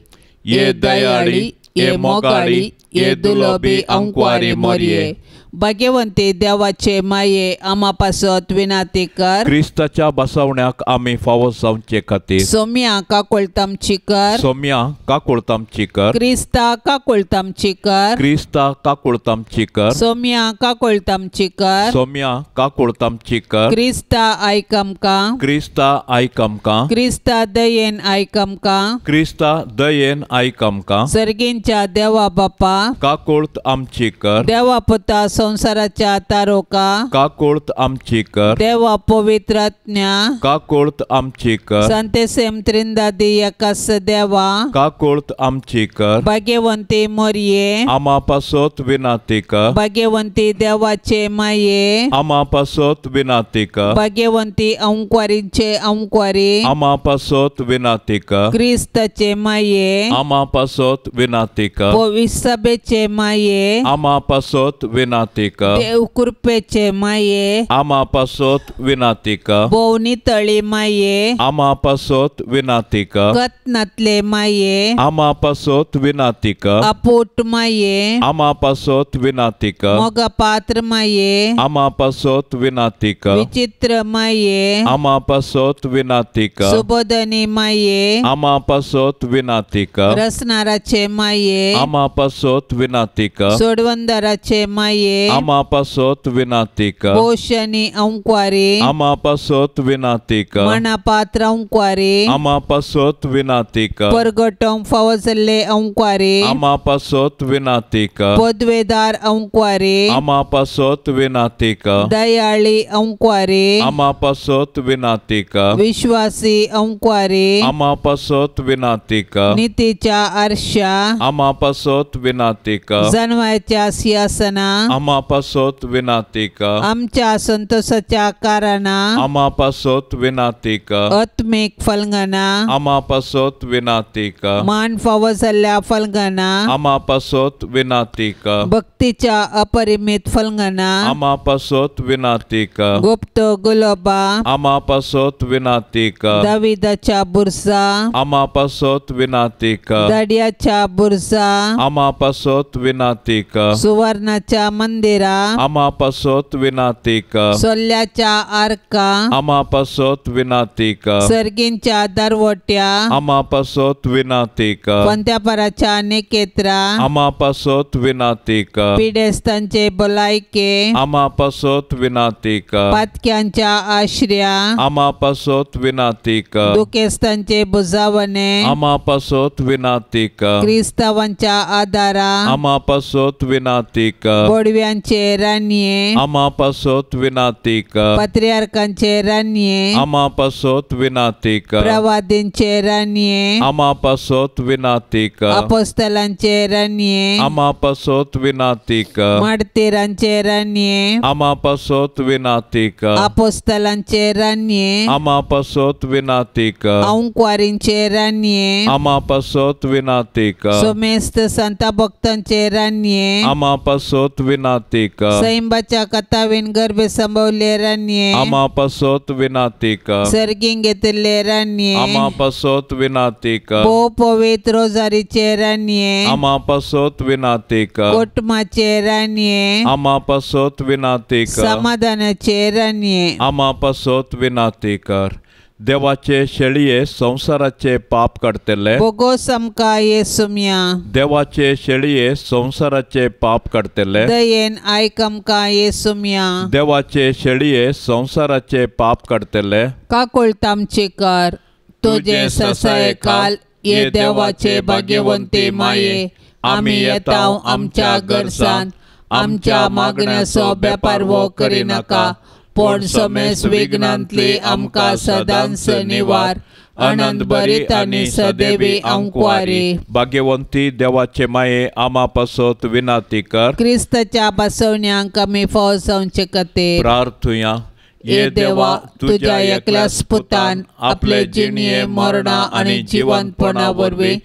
ये दयाळी ये मोगाळी ये दुलबी अंकवारी मोरये भाग्यवंती देवाचे माये आमा पासत विनंती कर क्रिस्ताच्या बसवण्याक आमी फावो जावचे खातीर सोम्या काकुळतामची कर सोम्या काकुळतामची कर क्रिस्ता काकुळतामची कर क्रिस्ता काकुळतामची कर सोम्या काकुळतामची कर सोम्या काकुळतामची कर क्रिस्ता आयक आमकां क्रिस्ता आयक आमकां क्रिस्ता दयेन आयक आमकां क्रिस्ता दयेन आयक आमकां सर्गींच्या देवा बापा काकुळत आमची कर देवा पुता संसाराच्या तारोका काकुळत आमची कर देवा पवित्र आत्म्या काकुळत आमची कर संतेसेम त्रिंदादी एकास देवा काकुळत आमची कर भाग्यवंती मोरये आमा पासत विनंती कर भाग्यवंती देवाचे माये आमा पासत विनंती कर भाग्यवंती अंकवारीचे अंकवारी आमा पासत विनंती कर क्रिस्ताचे माये आमा पासत विनंती कर पवित्र सभेचे माये आमा पासत विनंती कर देव कृपेचे माये आमा पासत विनंती कर भोवनी तळी माये आमा पासत विनंती कर कतनातले माये आमा पासत विनंती कर अपोट माये आमा पासत विनंती कर मोगा पात्र माये आमा पासत विनंती कर विचित्र माये आमा पासत विनंती कर सुबोधनी माये आमा पासत विनंती कर रसनाराचे माये आमा पासत विनंती कर सोडवंदराचे माये आमा पासत विनंती कर पोषणी अंकवारी आमा पासत विनंती कर मनापात्र अंकवारी आमा पासत विनंती कर परगटोंक फावो जाल्ले अंकवारी आमा पासत विनंती कर पदवेदार अंकवारी आमा पासत विनंती कर दयाळी अंकवारी आमा पासत विनंती कर विश्वासी अंकवारी आमा पासत विनंती कर नितीच्या आरशा आमा पासत विनंती कर जनवायच्या सिंहासना आमा पासत विनंती कर आमच्या संतोषाच्या कारणा आमा पासत विनंती कर आत्मीक फलंगना आमा पासत विनंती कर मान फावो जाल्ल्या फलंगना आमा पासत विनंती कर भक्तीच्या अपरिमित फलंगना आमा पासत विनंती कर गुप्त गुलोबा आमा पासत विनंती कर दाविदाच्या बुरसा आमा पासत विनंती कर दाडियाच्या बुरसा आमा पासत विनंती कर सुवर्णाच्या मंदिरा आमा पासत विनंती कर सोल्ल्याच्या आर्का आमा पासत विनंती कर सर्गींच्या दरवट्या आमा पासत विनंती कर पंत्यापराच्या निकेत्रा आमा पासत विनंती कर पिडेस्तांचे भलायके आमा पासत विनंती कर पातक्यांच्या आश्र्या आमा पासत विनंती कर दुखेस्तांचे बुजावणे आमा पासत विनंती कर क्रिस्तावांच्या आदारा आमा पासत विनंती कर बोडव्यांच्या पाद्र्यांचे रानये आमा पासत विनाती कर। पात्रियार्कांचे रानये आमा पासत विनाती कर। प्रवादींचे रानये आमा पासत विनाती कर। अपोस्तलांचे रानये आमा पासत विनाती कर। मार्तीरांचे रानये आमा पासत विनाती कर। अपोस्तलांचे रानये आमा पासत विनाती कर। अंकुवारींचे रानये आमा पासत विनाती कर। सोमेस्त संता भक्तांचे रानये आमा पासत विनाती कर। सैंबाच्या कथावीन गर्भे संभवले रानये आमा पासत विनाती कर। सर्गीं घेतिल्ले रानये आमा पासत विनाती कर। भोव पवित्र रोजारीचे रानये आमा पासत विनाती कर। कोटमाचे रानये आमा पासत विनाती कर। समाधानाचे रानये आमा पासत विनाती कर। देवाचे शेळये संवसाराचे पाप काडटले बोगोस आमकां येसुम्या। देवाचे शेळये संवसाराचे पाप काडटले दयेन आयक आमकां येसुम्या। देवाचे शेळये संवसाराचे पाप काडटले काकुळट आमची कर। तुजे ससायकाल ये देवाचे भाग्यवंती माये आमी येता आमच्या गरसान आमच्या मागण्याचो बेपारवो करिनाका पूण समेस विघ्नांतली आमकां सदांच निवार। आनंद भरीत आनी सदैवी अंकुवारी। भाग्यवंती देवाचे माये आमा पासत विनाती कर। क्रिस्ताच्या बसवण्यांक आमी फाव जावचे खातीर प्रार्थुया। ये देवा तुज्या एकल्याच पुतान आपले जिणये मरणा आनी जिवंतपणा वरवीं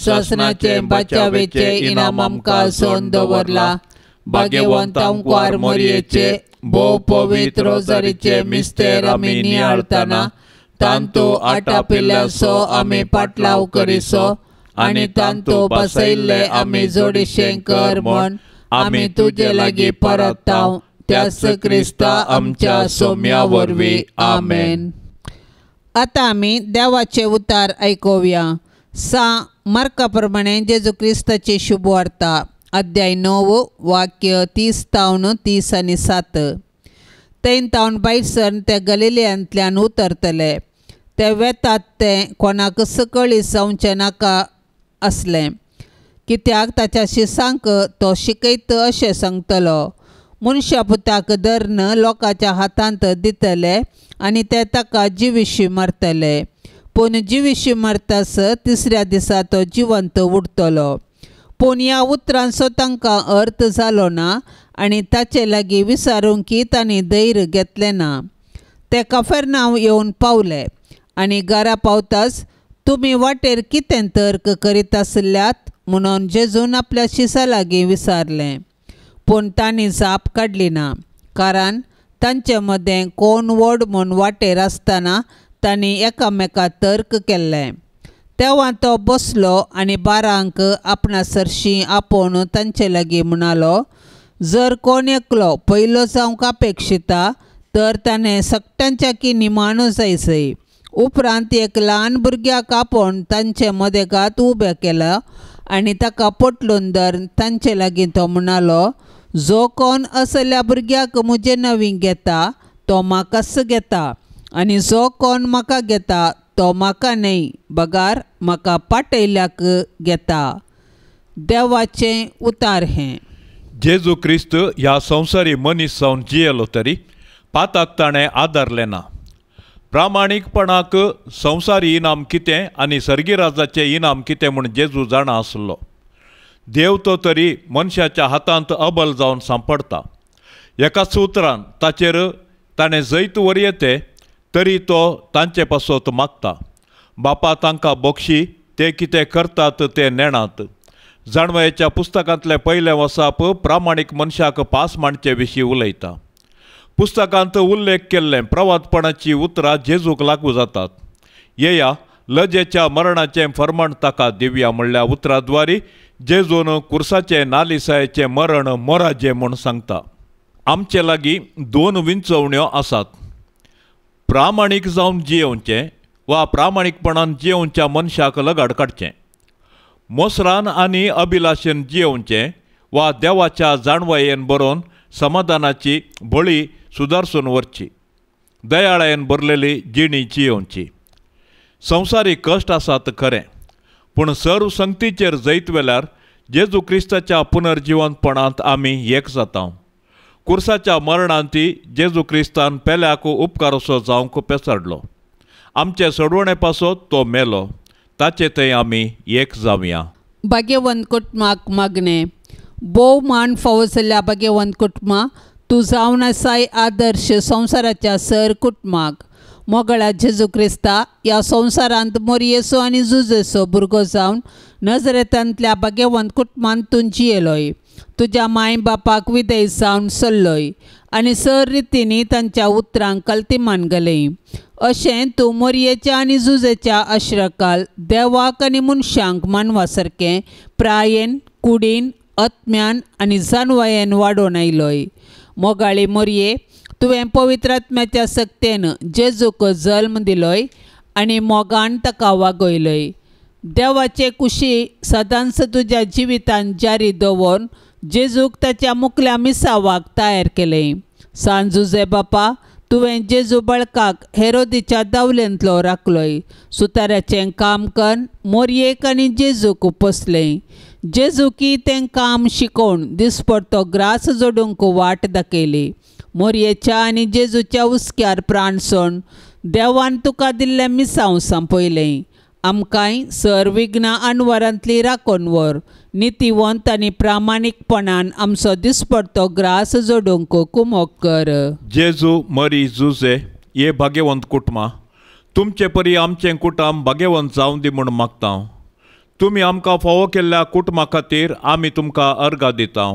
सासणाचे बचावेचे इनाम आमकां सोन दवरला। भाग्यवंत अंकुवार मोरयेचे भोव पवित्र रोजारीचे मिस्तेर आमी नियाळतना तांतू आटापिल्ल्याचो आमी पाटलाव करिसो आनी तांतू बसयल्ले आमी जोडिशें कर म्हण आमी तुजे लागीं परताव त्याच क्रिस्ता आमच्या सोम्या वरवीं आमेन। आतां आमी देवाचे उतार आयकुया। सा मार्का प्रमाणे जेजू क्रिस्ताची शुभवार्ता अध्याय 9 वाक्य 30 तावन 30 आनी 7। थंय तावन भायर सरून ते गलिलियांतल्यान उतरतले। ते वेतात ते कोणाक सकळी जावचें नाका आसलें कित्याक ताच्या शिसांक तो शिकयत अशें सांगतलो। मनशा पुताक धरून लोकांच्या हातांत दितले आनी ते ताका जिविशी मारतले पूण जिविशी मारतास तिसऱ्या दिसा तो जिवंत उरतलो। पूण ह्या उतरांचो तांकां अर्थ जालो ना आनी ताचे लागीं विचारूंक की तांणी धैर्य घेतलें ना। ते कफेरनांव येवन पावले आनी घरा पावताच तुमी वाटेर कितें तर्क करीत आसल्यात म्हणून जेजून आपल्या शिसा लागीं विचारलें। पूण तांणी जाप काडली ना कारण तांचे मदें कोण व्हड म्हूण वाटेर आसतना तांणी एकामेका तर्क केल्लें। तेव्हा तो बसलो आनी बारांक आपणा सरशीं आपोवन तांचे लागीं म्हणालो जर कोण एकलो पयलो जावंक अपेक्षिता तर ताणें सगळ्यांच्या की निमाणो जायसय। उपरांत एक ल्हान भुरग्याक आपोवन तांचे मदेगात उबें केलो आनी ताका पोटलून धरून तांचे लागीं तो म्हणालो जो कोण असल्या भुरग्याक म्हजे नवी घेता तो म्हाकाच घेता आनी जो कोण म्हाका घेता तो म्हाका न्हय बगार म्हाका पाटयल्याक घेता। देवाचें उतार हें। जेजू क्रिस्त ह्या संवसारी मनीस जावन जियेलो तरी पाताक ताणें आदारलें ना। प्रामाणीकपणाक संवसारी इनाम कितें आनी सर्गी राजाचें इनाम कितें म्हूण जेजू जाणा आसलो। देव तो तरी मनशाच्या हातांत अबल जावन सांपडटा। एकाच उतरान ताचेर ताणें जैत वरयेते तरी तो तांचे पासत मागता। बापा तांकां बक्षी ते कितें करतात ते नेणात। जाणवयेच्या पुस्तकांतलें पयलें वसाप प्रामाणीक मनशाक पास मांडचे विशीं उलयता। पुस्तकांत उल्लेख केल्लें प्रवादपणाची उतरां जेजूक लागू जातात। येया लजेच्या मरणाचें फर्माण ताका दिवया म्हणल्या उतराद्वारी जेजून कुर्साचें नालिसायेचें मरण मोराजें म्हूण सांगता। आमचे लागीं दोन विंचवण्यो आसात, प्रामाणीक जावन जियेवचें वा प्रामाणीकपणान जियेवच्या मनशाक लगाड काडचें, मोसरान आनी अभिलाशेन जियेवचें वा देवाच्या जाणवायेन बरोवन समाधानाची बळी सुदारसून व्हरची, दयाळायेन भरलेली जिणी जियेवची। संवसारी कश्ट आसात खरें, पूण सर्व संगतीचेर जैत वेल्यार जेजू क्रिस्ताच्या पुनर्जिवंतपणांत आमी एक जाता। कुर्साच्या मरणान ती जेजू क्रिस्तान पेल्याक उपकारसो जावंक पेसडलो. आमचे सोडवणे पासत तो मेलो, ताचे थंय आमी एक जावया. भाग्यवंत कुटुंबाक मागणें. भोव मान फावो जाल्ल्या भाग्यवंत कुटुंबा, तूं जावन आसाय आदर्श संवसाराच्या सर कुटुंबाक. मोगळा जेजू क्रिस्ता ह्या संवसारांत मोरयेचो आनी जुजेचो भुरगो जावन नजरेतांतल्या भाग्यवंत कुटुंबांत तूं जियेलोय. तुज्या माय बापाक विदय जावन चल्लोय आनी सर रितींनी तांच्या उतरांक कल्ती मानगलें. अशें तूं मोरयेच्या आनी जुजेच्या आश्रकाल देवाक आनी मनशांक मानवा सारकें प्रायेन, कुडीन, आत्म्यान आनी जानवायेन वाडोवन आयलोय. मोगाळी मोरये, तुवें पवित्र आत्म्याच्या सक्तेन जेजूक जल्म दिलोय आनी मोगान ताका वागयलोय. देवाचे कुशी सदांच तुज्या जिवितान जारी दवरून जेजूक ताच्या मुकल्या मिसावाक तयार केलें. सान जुजे बापा, तुवें जेजू बळकाक हेरोदीच्या दावलेंतलो राखलोय. सुताऱ्याचें काम करून मोरयेक आनी जेजूक पोसलें. जेजूकी तें काम शिकोवन दिसपडतो ग्रास जोडूंक वाट दाखयली. मोरयेच्या आनी जेजूच्या हुस्क्यार प्राण सोड देवान तुका दिल्लें मिसांव सांपयलें. आमकांय सर विघ्नां अनवरांतली राखून व्हर. नितीवंत आनी प्रामाणीकपणान आमचो दिसपडतो ग्रास जोडूंक कुमोक कर. जेजू, मरी, जुजे हे भाग्यवंत कुटुंबां, तुमचे परी आमचें कुटुंब भाग्यवंत जावं दी म्हूण मागता. तुमी आमकां फावो केल्ल्या कुटुंबा खातीर आमी तुमकां अर्गां दिता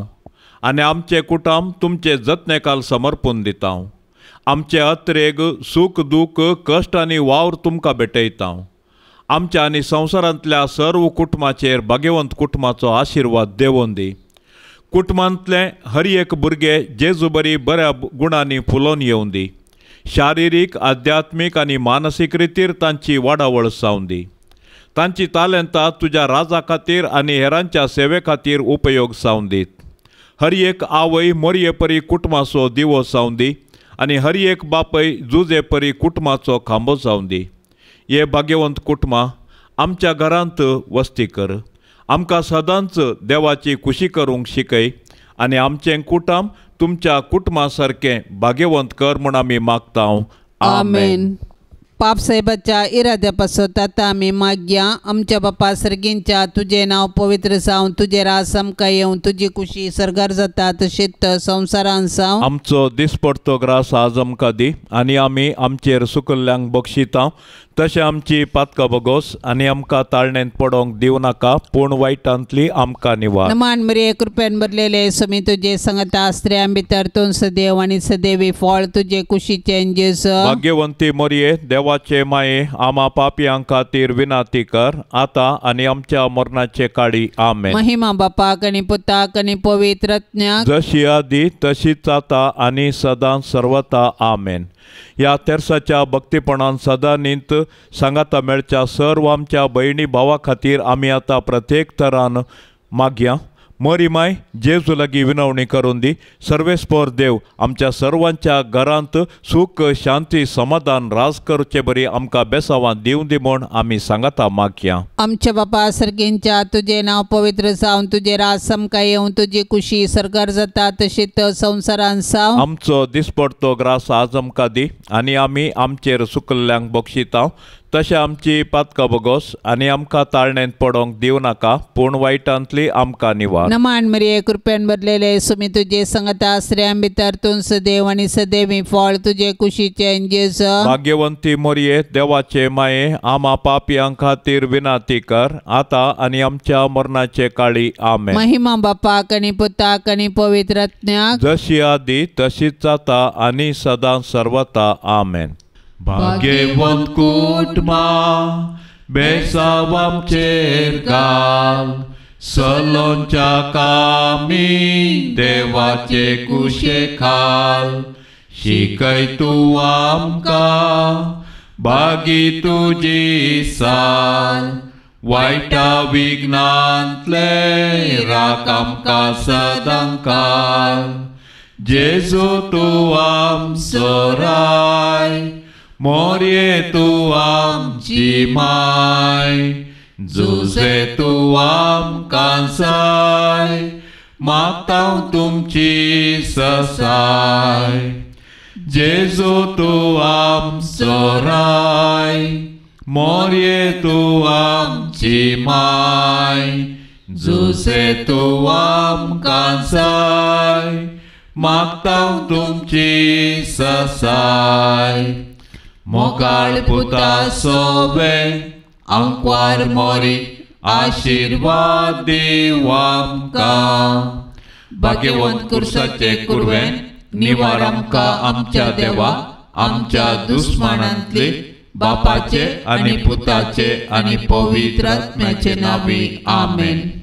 आनी आमचें कुटुंब तुमचे जतनेकाल समर्पून दिता. आमचे अत्रेग, सूख दूख, कश्ट आनी वावर तुमकां भेटयता. आमच्या आनी संवसारांतल्या सर्व कुटुंबाचेर भाग्यवंत कुटुंबाचो आशिर्वाद देवोन दी. कुटुंबांतलें हर एक भुरगें जेजू बरी बऱ्या गुणांनी फुलोवन येवन दी. शारिरीक, आध्यात्मीक आनी मानसीक रितीर तांची वाडावळ जावन दी. तांची तालेंतां तुज्या राजा खातीर आनी हेरांच्या सेवे खातीर उपयोग जावन दीत. हर एक आवय मोरये परी कुटुंबाचो दिवो जावन दी आनी हर एक बापय जुजे परी कुटुंबाचो खांबो जावन दी. हे भाग्यवंत कुटुंबां, आमच्या घरांत वस्ती कर. आमकां सदांच देवाची खुशी करूंक शिकय आनी आमचें कुटुंब तुमच्या कुटुंबा सारकें भाग्यवंत कर म्हूण आमी मागता. आमेन. पाप साहेबाच्या इराद्या पासत आतां आमी मागया. आमच्या बापा सर्गींच्या, तुजें नांव पवित्र जावं, तुजें राज आमकां येवं, तुजी कुशी सर्गार जाता तशीच संवसारान जावं. आमचो दिसपडतो ग्रास आज आमकां दी आनी आमी आमचेर सुकल्ल्यांक बक्षिता तशें आमची पातकां बगोस आनी आमकां ताळणेंत पडोंक दिवं नाका, पूण वायटांतली आमकां निवार. नमान मरिये, कृपेन भरलेले, समी तुजे संगता, स्त्रियां भितर तूं सदैव आनी सदैवी फळ तुजे कुशीचें जेजू. भाग्यवंती मरिये, देवाचे माये, आमा पापयां खातीर विनाती कर आतां आनी आमच्या मरणाचे काळी. आमेन. महिमा बापाक आनी पुताक आनी पवित्र आत्म्याक, जशी आदी तशीच आतां आनी सदां सर्वता. आमेन. ह्या तेर्साच्या भक्तीपणान सदांनीत सांगाता मेळच्या सर्व आमच्या भयणी भावा खातीर आमी आतां प्रत्येक तरान मागया. मरी माय जेजू लागीं विनवणी करून दी. सर्वेस्पर देव आमच्या सर्वांच्या घरांत सूख, शांती, समाधान राज करचे बरी आमकां बेसावां दिवं दी म्हूण आमी सांगाता मागया. आमच्या बापा सर्गींच्या, तुजें नांव पवित्र जावं, तुजें राज आमकां येवं, तुजी कुशी सर्गार जाता तशीच संवसारान जावं. आमचो दिसपडतो ग्रास आज आमकां दी आनी आमी आमचेर सुकल्ल्यांक बक्षिता तशें आमची पातकां बगोस आनी आमकां ताळणेंत पडोंक दिवं नाका, पूण वायटांतली आमकां निवार. नमान मरिये, कृपेन भरलेले, सुमी तुजे संगता, स्त्रियां भितर तूं सदैव आनी सदैवी फळ तुजे कुशीचें जेजू. भाग्यवंती मरिये, देवाचे माये, आमा पापयां खातीर विनाती कर आतां आनी आमच्या मरणाचे काळी. आमेन. महिमा बापाक आनी पुताक आनी पवित्र आत्म्याक, जशी आदी तशीच आतां आनी सदां सर्वता. आमेन. भाग्यवंत कुटुंबा, बेसाव आमचेर घाल, सलोंच्या कामी देवाचे कुशे खाल, शिकय तूं आमकां बागी तुजी साल, वायटा विघ्नांतले राख आमकां सदां काल. जेजू तूं आमचो राय, मोरये तूं आमची माय, जुजे तूं आमकां जाय, मागता तुमची ससाय. जेजू तूं आमचो राय, मोरये तूं आमची माय, जुसे तूं आमकां जाय, मागता तुमची ससाय. मोगाळ पुता सोबे आंकवार मोरी, आशिर्वाद दीव आमकां. भाग्यवंत कुर्साचे कुरवेन निवार आमकां आमच्या देवा, आमच्या दुस्मानांतले, बापाचे आनी पुताचे आनी पवित्र आत्म्याचे नांवी. आमेन.